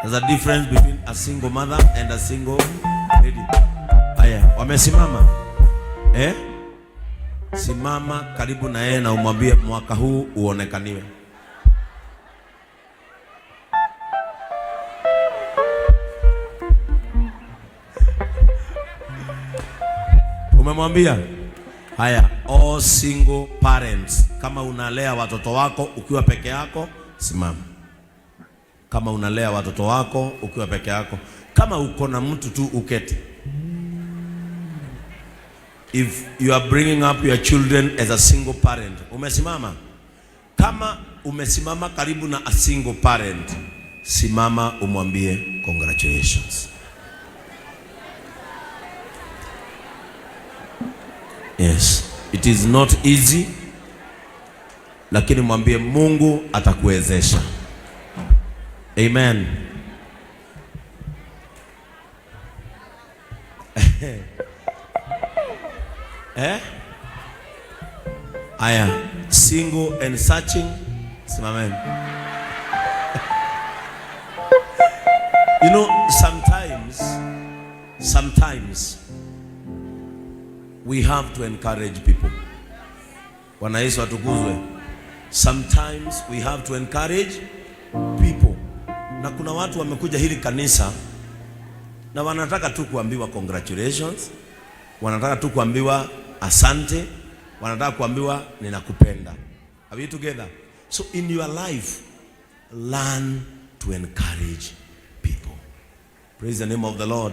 There's a difference between a single mother and a single lady. Haya, wamesimama eh? Simama karibu na yeye na umwambie mwaka huu uonekaniwe. Umemwambia? Haya, all single parents, kama unalea watoto wako ukiwa peke yako, simama. Kama unalea watoto wako ukiwa peke yako, kama uko na mtu tu uketi. If you are bringing up your children as a single parent, umesimama. Kama umesimama karibu na a single parent, simama umwambie congratulations. Yes, it is not easy, lakini mwambie Mungu atakuwezesha. Amen. Eh? Aya, single and searching, simameni. You know, sometimes we have to encourage people. Bwana Yesu atukuzwe. Sometimes we have to encourage people. Na kuna watu wamekuja hili kanisa na wanataka tu kuambiwa congratulations, wanataka tu kuambiwa asante, wanataka kuambiwa ninakupenda. Are we together? So in your life, learn to encourage people. Praise the name of the Lord.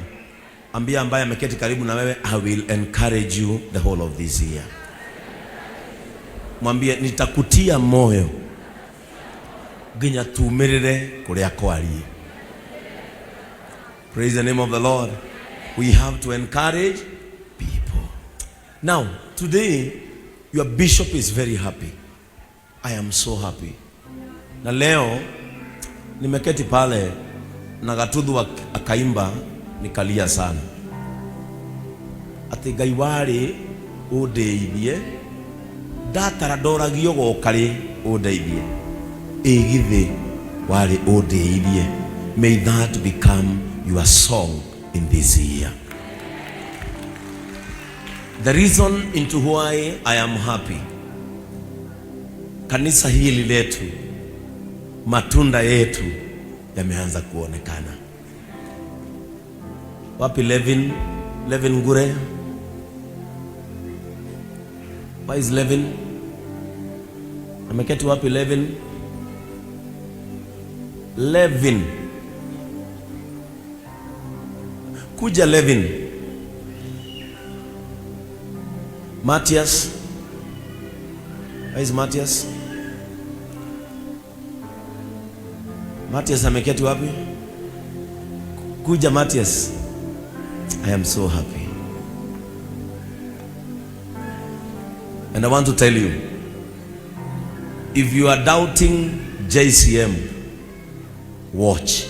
Ambia ambaye ameketi karibu na wewe, I will encourage you the whole of this year. Mwambie nitakutia moyo nginya tumirire kuria kwarie. Praise the name of the Lord. We have to encourage people. Now, today your bishop is very happy. I am so happy. Na leo nimeketi pale na Gatuthu akaimba nikalia sana. Ati Ngai warĩ ũndeithie, ndatara ndoragio goka rĩ ũndeithie, ĩ githĩ warĩ ũndeithie. May that become your song in this year. The reason into why I am happy, kanisa hili letu, matunda yetu yameanza kuonekana. Wapi Levin? Levin Ngure? Where is Levin? Ameketi wapi Levin? Levin. Kuja Levin. Matthias. Where is Matthias? Matthias ameketi wapi? Kuja Matthias. I am so happy. And I want to tell you, if you are doubting JCM, watch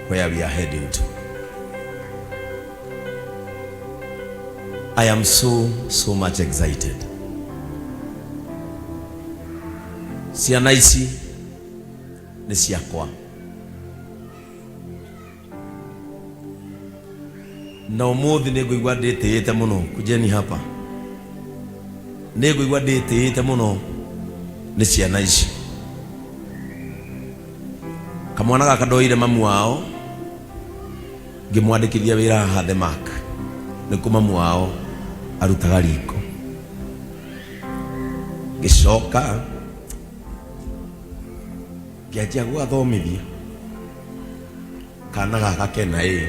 where we are heading to. I am so, so much excited. Ciana ici nĩ ciakwa, na ũmũthĩ nĩ ngũigua ndĩtĩĩte mũno. Kujeni hapa, nĩ ngũigua ndĩtĩĩte mũno nĩ ciana ici. Kamwana gaka ndoire mamu wao ngĩmwandĩkithia wĩra haha The Mark, nĩkuo mamu wao arutaga riko. Ngĩcoka ngĩanjia gũgathomithia. Kana gaka kena ĩ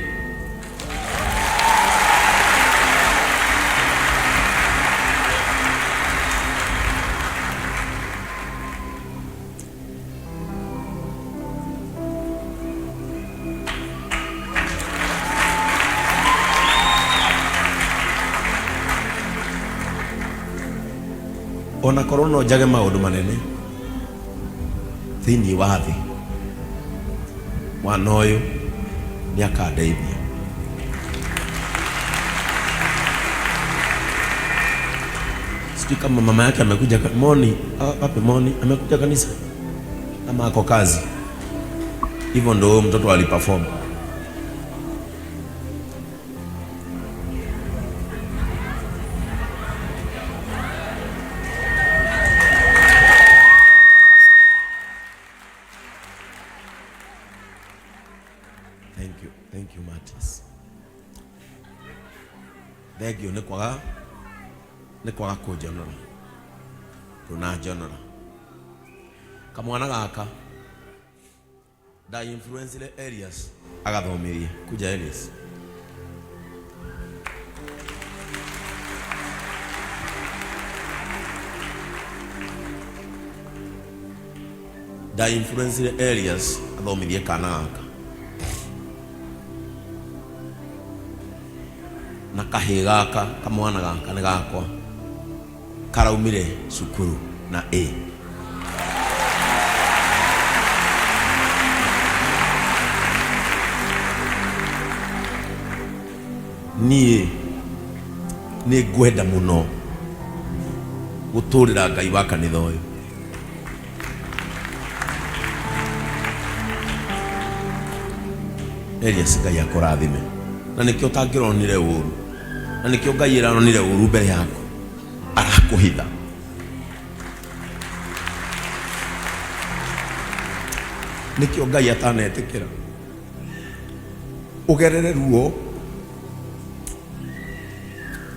ona korwo no njage maũndũ manene thĩinĩ wa thĩ, mwana ũyũ nĩ akandeithia. Sijui kama mama yake amekuja Moni, wapi Moni? Amekuja kanisa ama ako kazi? Hivyo ndo huyo mtoto aliperform. Thank you. Thank you, Matthias. Thank you nĩ kwaga nĩ kwaga kũnjonora ndũnanjonora kamwana gaka nda influence Elias agathomithie kuja Elias. Nda influence Elias athomithie kana gaka na kahĩ gaka kamwana gaka nĩ gakwa karaumire cukuru na A. Niĩ nĩ ngwenda mũno gũtũrĩra Ngai wa kanitha ũyũ. Elias Ngai akũrathime. Na nĩkĩo ũtangĩronire ũru, na nĩkĩo Ngai ĩraronire ũru mbere yaku, arakũhitha. Nĩkĩo Ngai atanetĩkĩra ũgerere ruo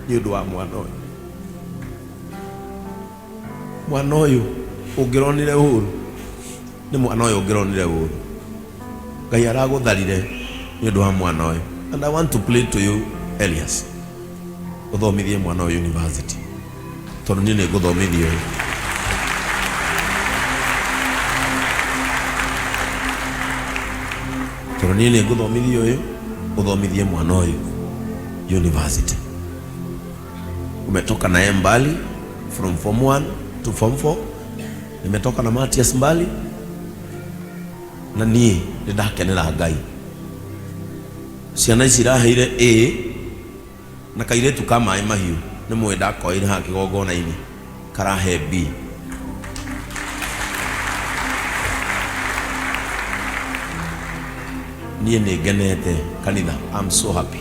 nĩ ũndũ wa mwana ũyũ. Mwana ũyũ ũngĩronire ũru, nĩ mwana ũyũ ũngĩronire ũru. Ngai aragũtharire nĩ ũndũ wa mwana ũyũ. And I want to plead to you, Elias, ũthomithie mwana ũyũ university, tondũ niĩ nĩ ngũthomithia ũyũ. Tondũ niĩ nĩ ngũthomithia ũyũ, ũthomithie mwana ũyũ university. Umetoka naye mbali from form 1 to form 4. Nimetoka na Matias mbali, na niĩ nĩ ndakenera Ngai. Ciana ici iraheire A na kairĩtu ka maĩ mahiũ nĩ mũĩ ndakoire haha kĩgongona-inĩ karahe B. Niĩ nĩ ngenete kanitha, I'm so happy.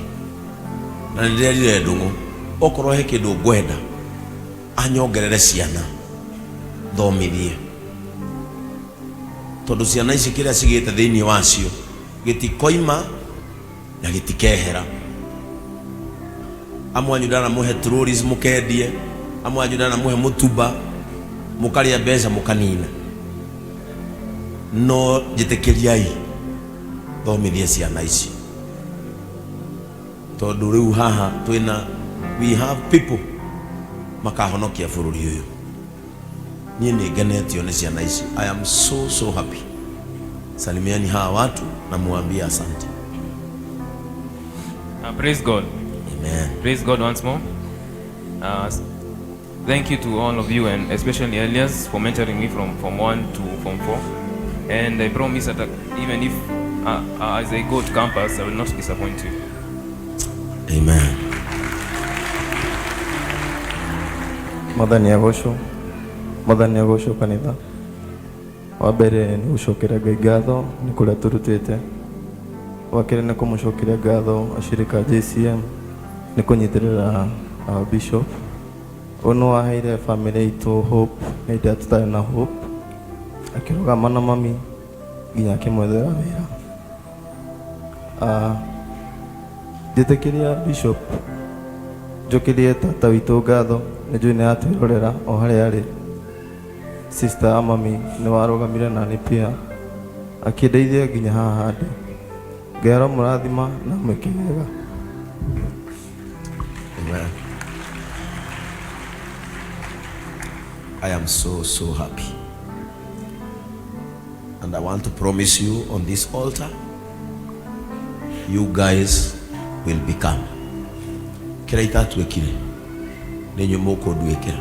Na nĩ ndĩrerire Ndũng'ũ okorwo he kĩndũ ngwenda anyongerere ciana thomithie, tondũ ciana ici kĩrĩa cigĩte thĩinĩ wacio gĩtikoima na gĩtikehera. Amwe anyu ndanamũhe trolleys mũkendie, amwe anyu ndanamũhe mũtumba mũkarĩa mbeca mũkanina. No njĩtĩkĩriai thomithie ciana ici, tondũ rĩu haha twĩna, we have people makahonokia bũrũri ũyũ. Niĩ nĩ ngenetio nĩ ciana ici. I am so so happy. Salimiani hawa watu na muambie asante. Praise God. Amen. Praise God once more. Thank you to all of you, and especially Elias, for mentoring me from Form 1 to Form 4. And I promise that even if as I go to campus, I will not disappoint you. Amen. Mwathani agocwo. Mwathani agocwo kanitha. Wa mbere nĩ gũcokeria Ngai ngatho nĩ kũrĩa tũrutĩte. Wa kerĩ nĩ kũmũcokeria ngatho ashirika a JCM nĩ kũnyitĩrĩra bishop. Ũyũ nĩ waheire family itũ hope hĩndĩ ĩrĩa tũtarĩ na hope. Akĩrũgama na mami nginya akĩmwethera wĩra. Njĩtĩkĩria bishop njokerie tata witũ ngatho, nĩ njũĩ nĩ aratwĩrorera o harĩa arĩ. Sister ya mami nĩ warũgamire nani pia akĩndeithia nginya haha ndĩ. Ngai aromũrathima na amwĩke wega. Amen. I am so, so happy. And I want to promise you on this altar, you guys will become. Kĩrĩa itatuĩkire, nĩ inyuĩ mũkũnduĩkĩra.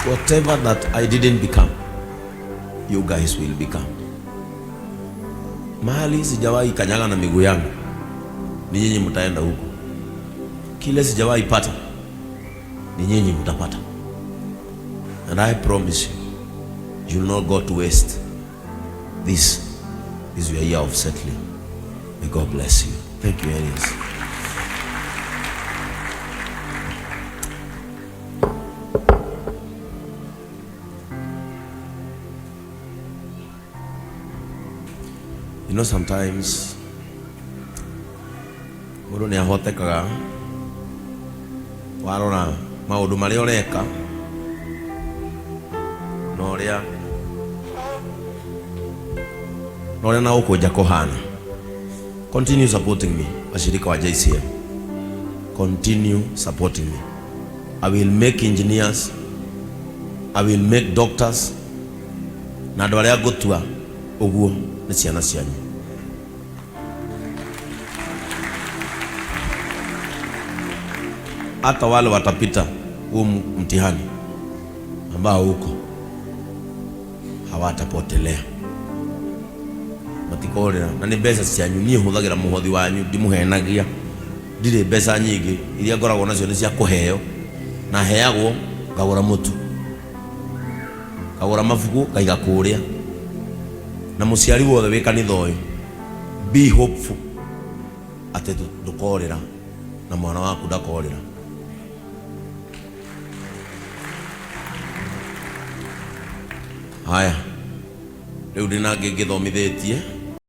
Whatever that I didn't become, you guys will become. Mahali sijawahi kanyaga na miguu yangu, ni nyinyi mtaenda huko. Kile sijawahi pata, ni nyinyi mtapata. And I promise you, You will not go to waste. This is your year of settling. May God bless you. Thank you, Elias. You know, sometimes mũndũ nĩ ahotekaga warora maũndũ marĩa ũreka na ũrĩa na ũrĩa na gũkũ nja kũhana. Continue supporting me, washirika wa JCM. Continue supporting me. I will make engineers, I will make doctors, na andũ arĩa ngũtua ũguo nĩ ciana cianyu. Hata wale watapita huu mtihani ambao huko hawatapotelea, matikorera na nĩ mbeca cianyu. Niĩ hũthagĩra mũhothi wanyu, ndimuhenagia, ndirĩ mbeca nyingĩ. Iria ngoragwo nacio nĩ cia kũheo, na heagwo ngagũra mũtu, ngagũra mabuku, ngaiga kũrĩa. Na mũciari wothe wĩ kanitha ũyũ, be hopeful atĩ ndũkorĩra na mwana waku ndakorĩra. Haya, rĩu ndĩna ngĩ ngĩthomithĩtie.